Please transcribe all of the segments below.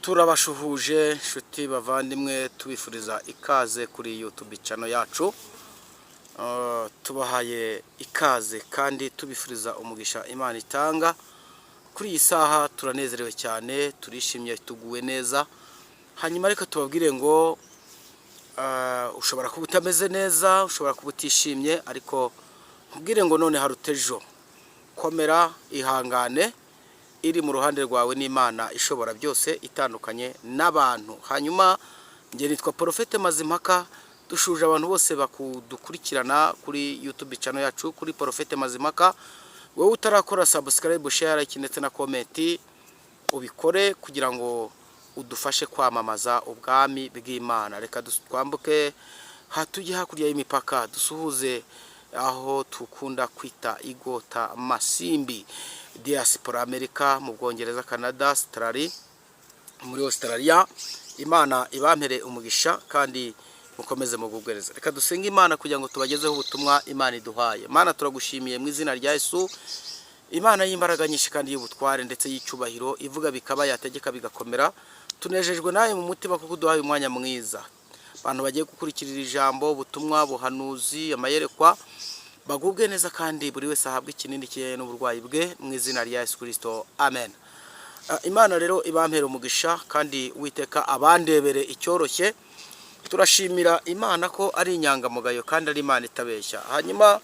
Turabashuhuje inshuti bavandimwe, tubifuriza ikaze kuri YouTube channel yacu. Tubahaye ikaze kandi tubifuriza umugisha Imana itanga. Kuri iyi saha turanezerewe cyane, turishimye, tuguwe neza. Hanyuma reka tubabwire ngo ushobora kuba utameze neza, ushobora kuba utishimye, ariko nkubwire ngo none haruta ejo. Komera, ihangane, iri mu ruhande rwawe n'Imana ishobora byose, itandukanye n'abantu. Hanyuma njye nitwa Porofete Mazimpaka. Dushuje abantu bose bakudukurikirana kuri YouTube channel yacu, kuri Porofete Mazimpaka. Wowe utarakora subscribe, share, like ndetse na comment, ubikore kugira ngo udufashe kwamamaza ubwami bw'Imana. Reka twambuke tujye hakurya y'imipaka, dusuhuze aho tukunda kwita igota masimbi, diaspora, Amerika, mu Bwongereza, Canada, Australia, muri Australia. Imana ibampere umugisha kandi mukomeze mugubwereza. Reka dusenge Imana kugira ngo tubagezeho ubutumwa Imana iduhaye. Imana, turagushimiye mu izina rya Yesu, Imana y'imbaraga nyinshi kandi y'ubutware ndetse y'icyubahiro, ivuga bikaba, yategeka bigakomera. Tunejejwe nawe mu mutima kuko uduhaye umwanya mwiza. Abantu bagiye gukurikirira ijambo, ubutumwa, buhanuzi, amayerekwa, bagubwe neza kandi buri wese ahabwe ikinini kijyanye n'uburwayi bwe, mu izina rya Yesu Kirisito, amen. Imana rero ibampere umugisha kandi Uwiteka abandebere icyoroshye. Turashimira Imana ko ari inyangamugayo kandi ari Imana itabeshya. Hanyuma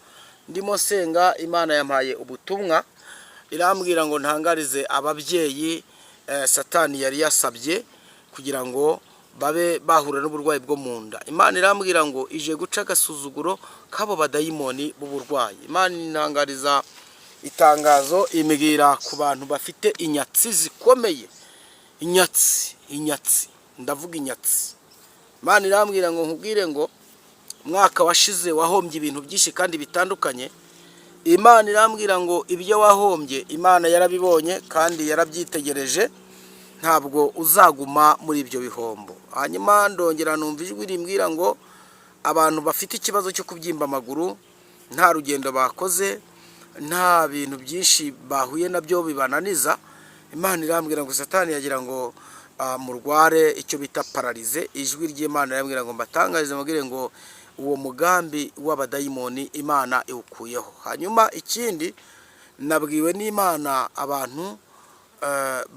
ndimo nsenga, Imana yampaye ubutumwa, irambwira ngo ntangarize ababyeyi Satani yari yasabye kugira ngo babe bahura n'uburwayi bwo mu nda. Imana irambwira ngo ije guca agasuzuguro k'abo badayimoni b'uburwayi. Imana intangariza itangazo, imbwira ku bantu bafite inyatsi zikomeye, inyatsi, inyatsi, ndavuga inyatsi. Imana irambwira ngo nkubwire ngo umwaka washize wahombye ibintu byinshi kandi bitandukanye. Imana irambwira ngo ibyo wahombye Imana yarabibonye kandi yarabyitegereje, ntabwo uzaguma muri ibyo bihombo. Hanyuma ndongera numva ijwi rimbwira ngo abantu bafite ikibazo cyo kubyimba amaguru, nta rugendo bakoze, nta bintu byinshi bahuye nabyo bibananiza, Imana irambwira ngo Satani yagira ngo murware icyo bita paralysie. Ijwi ry'Imana irambwira ngo mbatangarize, mubwire ngo uwo mugambi w'abadayimoni Imana iwukuyeho. Hanyuma ikindi nabwiwe n'Imana, abantu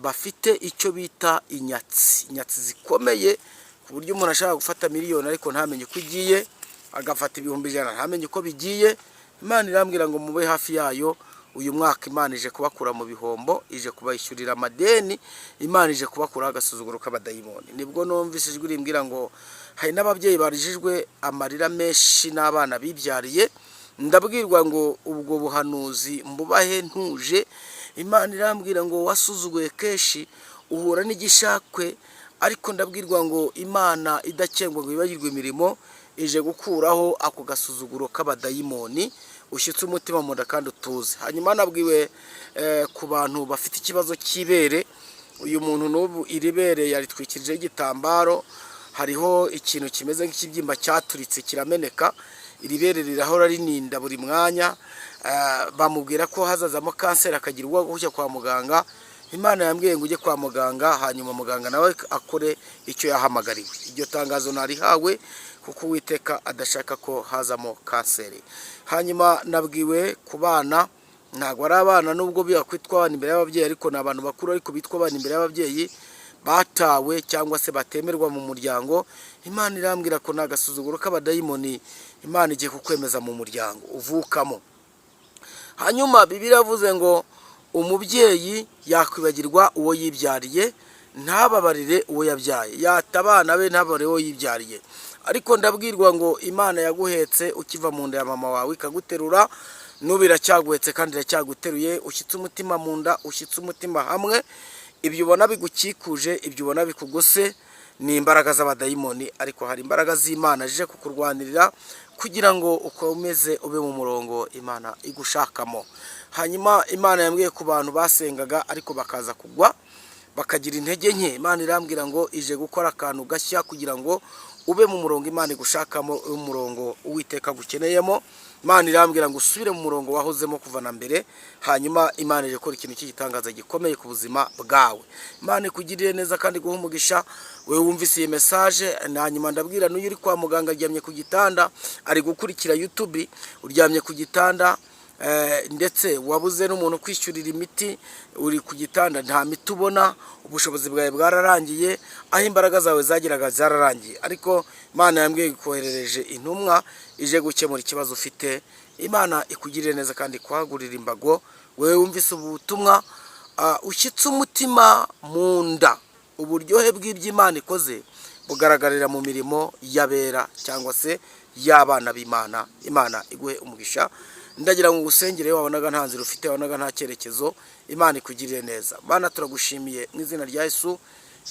bafite icyo bita inyatsi, inyatsi zikomeye ku buryo umuntu ashobora gufata miliyoni ariko ntamenye uko igiye, agafata 100,000 ntamenye uko bigiye, Imana irambwira ngo mube hafi yayo. Uyu mwaka Imana ije kubakura mu bihombo, ije kubishyurira amadeni, Imana ije kubakuraho agasuzuguro k'abadayimoni. Nibwo numvise ijwi rimbwira ngo hari n'ababyeyi barijijwe amarira menshi n'abana bibyariye. Ndabwirwa ngo ubwo buhanuzi mbubahe ntuje. Imana irambwira ngo wasuzuguye kenshi, uhura n'igishakwe, ariko ndabwirwa ngo Imana idakengwa ngo yibagirwe imirimo ije gukuraho ako gasuzuguro k'abadayimoni. Ushyitse umutima mu nda kandi utuze. Hanyuma nabwiwe ku bantu bafite ikibazo cy'ibere. Uyu muntu n'ubu iri bere yaritwikirijeho igitambaro, hariho ikintu kimeze nk'ikibyimba cyaturitse kirameneka. Iri bere rirahora rininda buri mwanya. Bamubwira ko hazazamo kanseri, akagira ubwo kujya kwa muganga. Imana yambwiye ngo ujye kwa muganga, hanyuma muganga nawe akore icyo yahamagariwe. Iryo tangazo narihawe kuko Uwiteka adashaka ko hazamo kanseri. Hanyuma nabwiwe ku bana, ntabwo ari abana nubwo kwitwa abana imbere y'ababyeyi, ariko ni abantu bakuru ariko bitwa abana imbere y'ababyeyi, batawe cyangwa se batemerwa mu muryango. Imana irambwira ko ni agasuzuguro k'abadayimoni, Imana igiye kukwemeza mu muryango uvukamo. Hanyuma Bibiliya yavuze ngo umubyeyi yakwibagirwa uwo yibyariye, ntababarire uwo yabyaye, yata abana be, ntababarire uwo yibyariye. Ariko ndabwirwa ngo Imana yaguhetse ukiva mu nda ya mama wawe, ikaguterura, n'ubu iracyaguhetse kandi iracyaguteruye. Ushyitse umutima mu nda, ushyitse umutima hamwe. Ibyo ubona bigukikuje, ibyo ubona bikugose, ni imbaraga z'abadayimoni, ariko hari imbaraga z'Imana zije kukurwanirira kugira ngo ukomeze ube mu murongo Imana igushakamo. Hanyuma Imana yambwiye ku bantu basengaga ariko bakaza kugwa. bakagira intege nke. Imana irambwira ngo ije gukora akantu gashya kugira ngo ube mu murongo Imana igushakamo, umurongo Uwiteka agukeneyemo. Imana irambwira ngo usubire mu murongo wahozemo kuva na mbere. Hanyuma Imana ije gukora ikintu cy'igitangaza gikomeye ku buzima bwawe. Imana ikugirire neza kandi iguhe umugisha, wewe wumvise iyi message. Hanyuma ndabwira n'uyu uri kwa muganga, aryamye ku gitanda, ari gukurikira YouTube, uryamye ku gitanda, ndetse wabuze n'umuntu kwishyurira imiti, uri ku gitanda, nta miti ubona, ubushobozi bwawe bwararangiye, aho imbaraga zawe zageraga zararangiye. Ariko Imana yambwiye ikoherereje intumwa ije gukemura ikibazo ufite. Imana ikugirire neza kandi ikwagurira imbago. Wewe wumvise ubu butumwa, ushyitse umutima mu nda. Uburyohe bw'iby'Imana ikoze bugaragarira mu mirimo y'abera cyangwa se y'abana b'Imana. Imana iguhe umugisha. Ndagira ngo ugusengere, wabonaga nta nzira ufite, wabonaga nta cyerekezo. Imana ikugirire neza. Mana, turagushimiye mu izina rya Yesu.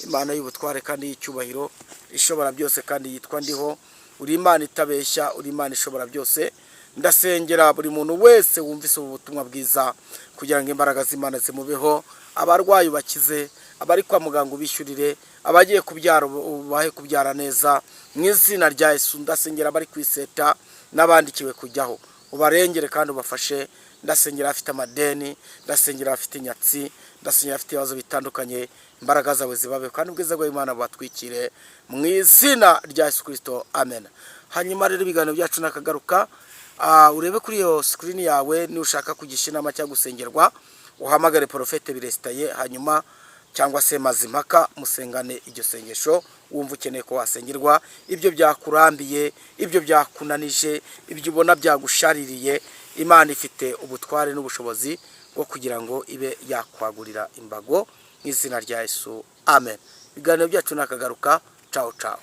Imana y'ubutware kandi y'icyubahiro, ishobora byose kandi yitwa Ndiho, uri Imana itabeshya, uri Imana ishobora byose. Ndasengera buri muntu wese wumvise ubu butumwa bwiza kugira ngo imbaraga z'Imana zimubeho. Abarwayi bakize, abari kwa muganga ubishyurire, abagiye kubyara ubahe kubyara neza mu izina rya Yesu. Ndasengera abari ku iseta n'abandikiwe kujyaho, ubarengere kandi ubafashe. Ndasengera abafite amadeni, ndasengera abafite inyatsi, ndasengera abafite ibibazo bitandukanye. Imbaraga zawe zibabe kandi ubwiza bw'Imana bubatwikire mu izina rya Yesu Kirisito, amen. Hanyuma rero ibiganiro byacu nakagaruka. Urebe kuri iyo screen yawe, nushaka kugisha inama cyangwa gusengerwa, uhamagare Porofete Biresitaye, hanyuma cyangwa se Mazimpaka, musengane iryo sengesho wumva ukeneye ko wasengerwa. Ibyo byakurambiye, ibyo byakunanije, ibyo ubona byagushaririye, Imana ifite ubutware n'ubushobozi bwo kugira ngo ibe yakwagurira imbago mu izina rya Yesu, amen. Ibiganiro byacu nakagaruka. Cawu cawu.